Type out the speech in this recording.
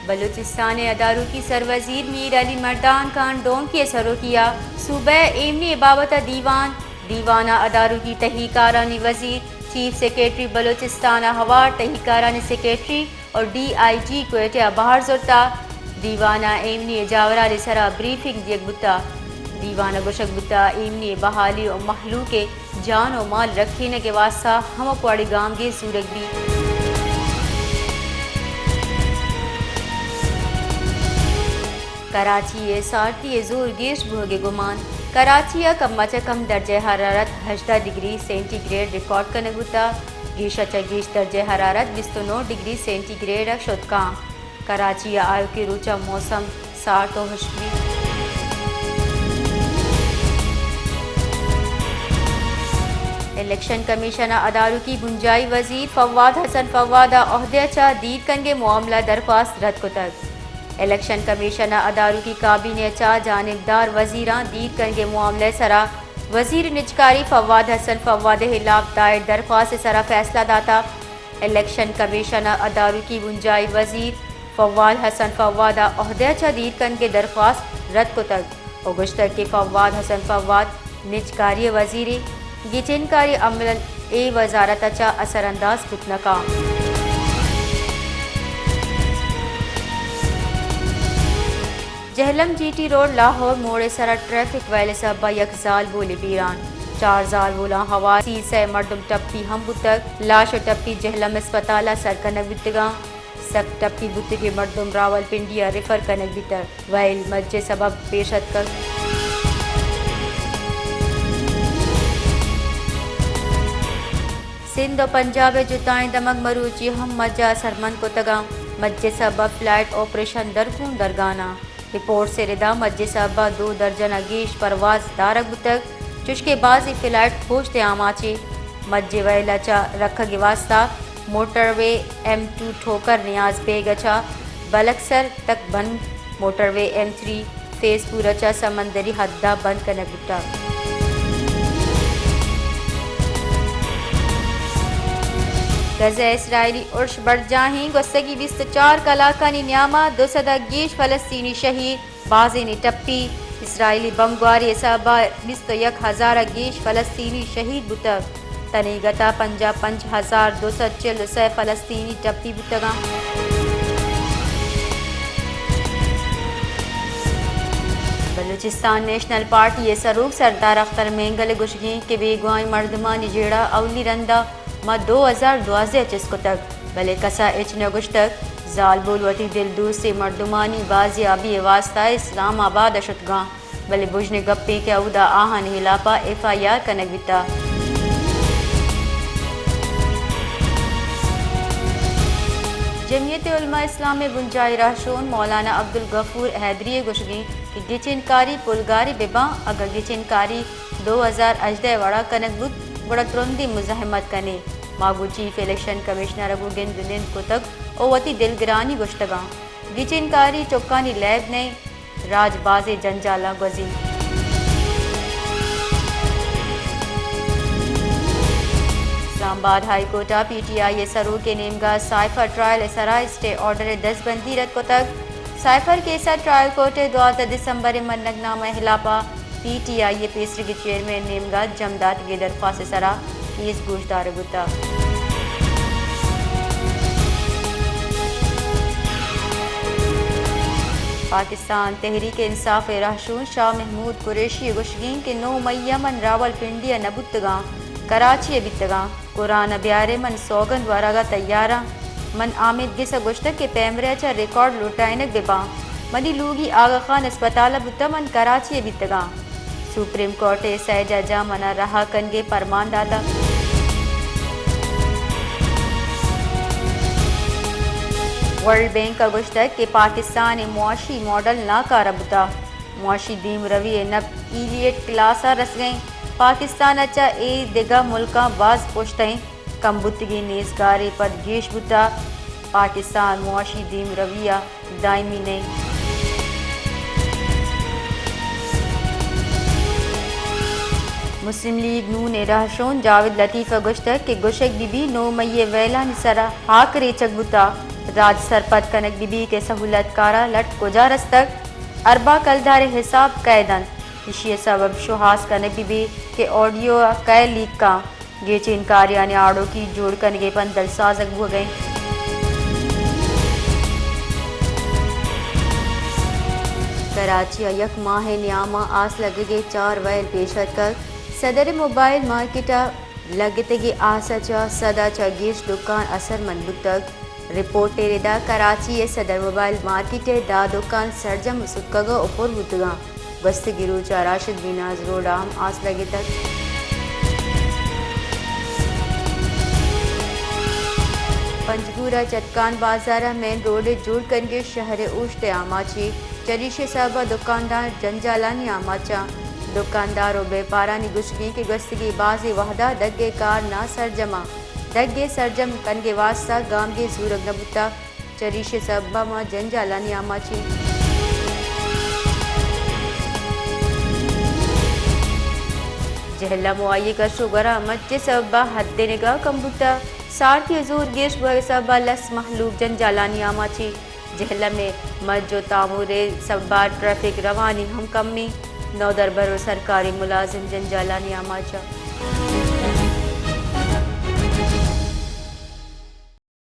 بلوچستان ءِ اداروکی سروزیر میر علی مردان خان ڈونکی ءِ سروکی ءَ صوبہ ءِ ایمنی ءِ بابت ءَ دیوان۔ دیوان ءَ اداروکی تہی کارانی وزیر، چیف سیکرٹری بلوچستان ءَ ہوار تہی کارانی سیکرٹری اور ڈی آئی جی کوئٹہ ءَ بہر زرتہ۔ دیوان ءَ ایمنی ءِ جاورانی سرا بریفنگ دیگ بوتہ۔ دیوان ءَ گوشگ بوتہ، ایمنی ءِ بحالی و مہلوک ءِ جان و مال رکھینگ ءِ واستہ ہمک وڑیں گامگیج زورگ بیت۔ کراچی ءَ سارتی ءِ زور گیش بوگ ءِ گمان۔ کراچی ءَ کم ءَ چہ کم درجہ حرارت ہژدہ ڈگری سینٹی گریڈ ریکارڈ کنگ بوتہ۔ گیش ءَ چہ گیش درجہ حرارت بیست و نو ڈگری سینٹی گریڈ ءَ شت کاں۔ کراچی ءَ آیوکیں روچاں موسم سارت و ہشک بیت۔ الیکشن کمیشن ءَ اداروکی بنجاہی وزیر فواد حسن فواد ءِ عہدہ ءَ چہ دیر کنگ ءِ معاملہ درخواست رد کتگ۔ الیکشن کمیشن ءَ اداروکی کابینہ ءَ چہ جانبدار وزیراں دیر کنگ ءِ معاملہ ءِ سرا وزیر نجکاری فواد حسن فواد ءِ ہلاپ دائر درخواست ءِ سرا فیصلہ داتہ۔ الیکشن کمیشن ءَ اداروکی بنجاہی وزیر فواد حسن فواد ءِ عہدہ ءَ چہ دیر کنگ ءِ درخواست رد کتگ و گوشتگ کہ فواد حسن فواد نجکاری ءِ وزیرے، گچینکاری عملاً اے وزارت ءَ چہ اثر انداز بوت نہ کاں۔ Jhelum G T road Lahore موڑ ءِ سرا ٹریفک ویل ءِ سبب ءَ یک زالبولے بیران، چار زالبولاں ہوار سی سئے مردم ٹپی ہم بوتگ۔ لاش و ٹپی جہلم اسپتال ءَ سر کنگ بوتگاں۔ سک ٹپی بوتگیں مردم راولپنڈی ءَ ریفر کنگ بیتگ۔ ویل مچ ءِ سبب پیش اتکگ۔ سندھ و پنجاب ءِ جتائیں دمگ مروچی ہم مچ ءَ اثرمند کتگاں۔ مچ ءِ سبب فلائٹ آپریشن درکون درگاناں۔ رپورٹس ءِ ردا مچ ءِ سبب ءَ دو درجن ءَ گیش پرواز دارگ بوتگ، چوشکہ بازیں فلائٹ پشت ءِ آماچ ایں۔ مچ ءِ ویل ءَ چہ رکھگ ءِ واستہ موٹروے ایم ٹو ٹھوکر نیاز بیگ ءَ چہ بلکسر تک بند، موٹروے ایم تھری فیض پور ءَ چہ سمندری حد ءَ بند کنگ بوتگ۔ غزہ ءَ اسرائیلی ارش برجاہیں، گوستگی بیست و چار کلاکانی نیام ءَ دو سد ءَ گیش فلسطینی شہید، بازینے ٹپی۔ اسرائیلی بمبگواری ءِ سبب ءَ بیست و یک ہزار ءَ گیش فلسطینی شہید بوتگ۔ تنیگت ءَ پنجاہ پنچ ہزار دو سد چل و سئے فلسطینی ٹپی بوتگاں۔ بلوچستان نیشنل پارٹی ءِ سروک سردار اختر مینگل ءِ گوشگیں کہ بیگواہیں مردمانی جیڑہ اولی رندا ماں دو ہزار دوازدہ ءَ چست کتگ، بلے کس ءَ ہچ نہ گوشتگ۔ زالبول وتی دل دوستیں مردمانی بازیابی ءِ واستہ اسلام آباد ءَ شتگاں، بلے بژن ءِ گپیں کہ اودا آہانی ہلاپ ءَ ایف آئی آر کنگ بیتہ۔ جمعیت علماء اسلام ءِ بنجاہی رہشون مولانا عبدالغفور حیدری ءِ گوشگیں کہ گچینکاری پلگاری بہ باں، اگاں گچینکاری دو ہزار ہژدہ ءِ وڑا کنگ بوت، گڑا ترندیں مزاحمت کنیں۔ ما گوں چیف الیکشن کمشنر ءَ گوں گند ءُ نند کتگ ءُ وتی دلگرانی گوشتگاں۔ گچینکاری چکانی لیب نئیں، راج بازیں جنجالاں گوزی۔ اسلام آباد ہائی کورٹ ءَ پی ٹی آئی ءِ سروک ءِ نیمگا سائفر ٹرائل ءِ سرا اسٹے آرڈر ءِ دزبندی رد کتگ۔ سائفر کیس ءَ ٹرائل کورٹ ءِ دوازدہ دسمبر ءِ منگ نامہ ءِ ہلاپ ءَ پی ٹی آئی ءِ پیسریگیں چیئرمین نیمگا جم داتگیں درخواست ءِ سرا کیس گوشدارگ بوتگ۔ پاکستان تحریک انصاف ءِ رہشون شاہ محمود قریشی ءِ گوشگیں کہ نو مئی ءَ من راولپنڈی ءَ نہ بوتگاں، کراچی ءَ بیتگاں۔ قرآن ءَ بیارے، من سوگند ورگ ءَ تیاراں۔ من آمیدگس ءَ گوشتگ کہ پیمرا چہ ریکارڈ لوٹائینگ بہ باں۔ منی لوگی آغا خان اسپتال ءَ بوتہ، من کراچی ءَ بیتگاں۔ سپریم کورٹ ءِ سئے ججاں من ءَ رہا کنگ ءِ پرمان داتگ۔ ورلڈ بینک ءَ گوشتگ کہ پاکستان ءِ معاشی ماڈل ناکارہ بوتہ۔ معاشی دیمروی ءِ نپ ایلیٹ کلاس ءَ رسگ ءَ انت۔ پاکستان ءَ چہ اے دگہ ملکاں باز پشت ءَ انت۔ کم بوتگیں نیزگار ءِ پد گیش بوتہ۔ پاکستان معاشی دیمروی ءَ دائمی نہ انت۔ مسلم لیگ نون ءِ رہشون جاوید لطیف ءَ گوشتگ کہ گوشگ بہ بیت نو مئی ءِ ویلانی سرا ہاک ریچگ بوتہ۔ راج سرپد کنگ بہ بیت کہ سہولت کار ءِ لٹ کجا رستگ، ارباں کلدار ءِ حساب کئے دنت، ایشی ءِ سبب شوہاز کنگ بہ بیت کہ آڈیو ءَ کئے لیک کنت۔ گیچین کاریانی آڑوکی جوڑ کنگ ءِ پندل سازگ بوگ ءَ انت۔ کراچی ءَ یک ماہ ءِ نیام ءَ آس لگگ ءِ چار ویل پیش اتکگ۔ صدر ءِ موبائل مارکیٹ ءَ لگتگیں آس ءَ چہ سد ءَ چہ گیش دکان اثرمند بوتگ۔ رپورٹ ءِ ردا کراچی ءِ صدر موبائل مارکیٹ ءِ دہ دکان سرجم ستکگ ءُ پر بوتگ انت۔ گوستگیں روچ ءَ راشد بیناز روڈ ءَ ہم آس لگتگ۔ پنجگور ءِ چتکان بازار ءَ مین روڈ ءِ جوڑ کنگ ءِ شہر ءِ اوشت ءِ آماچ ایں۔ چریشی ءِ سبب ءَ دکاندار جنجالانی آماچ انت۔ دکاندار ءُ بیپارانی گوشگ انت کہ گوستگیں بازیں وہد ءَ دگہ کار ناسرجم انت۔ دگہ سرجم کنگ ءِ واستہ گامگیج زورگ نہ بوتگ۔ چریشی ءِ سبب ءَ ما جنجالانی آماچ ایں۔ جہلم ءُ آئی ءِ کش ءُ گور ءَ مچ ءِ سبب ءَ حد ءِ نگاہ کم بوتگ۔ سارتی ءِ زور گیش بوگ ءِ سبب ءَ لس مہلوک جنجالانی آماچ ایں۔ جہلم ءِ مچ ءُ تامر ءِ سبب ءَ ٹریفک روانی ہم کم ایں۔ نودربر ءُ سرکاری ملازم جنجالانی آماچ اَنت۔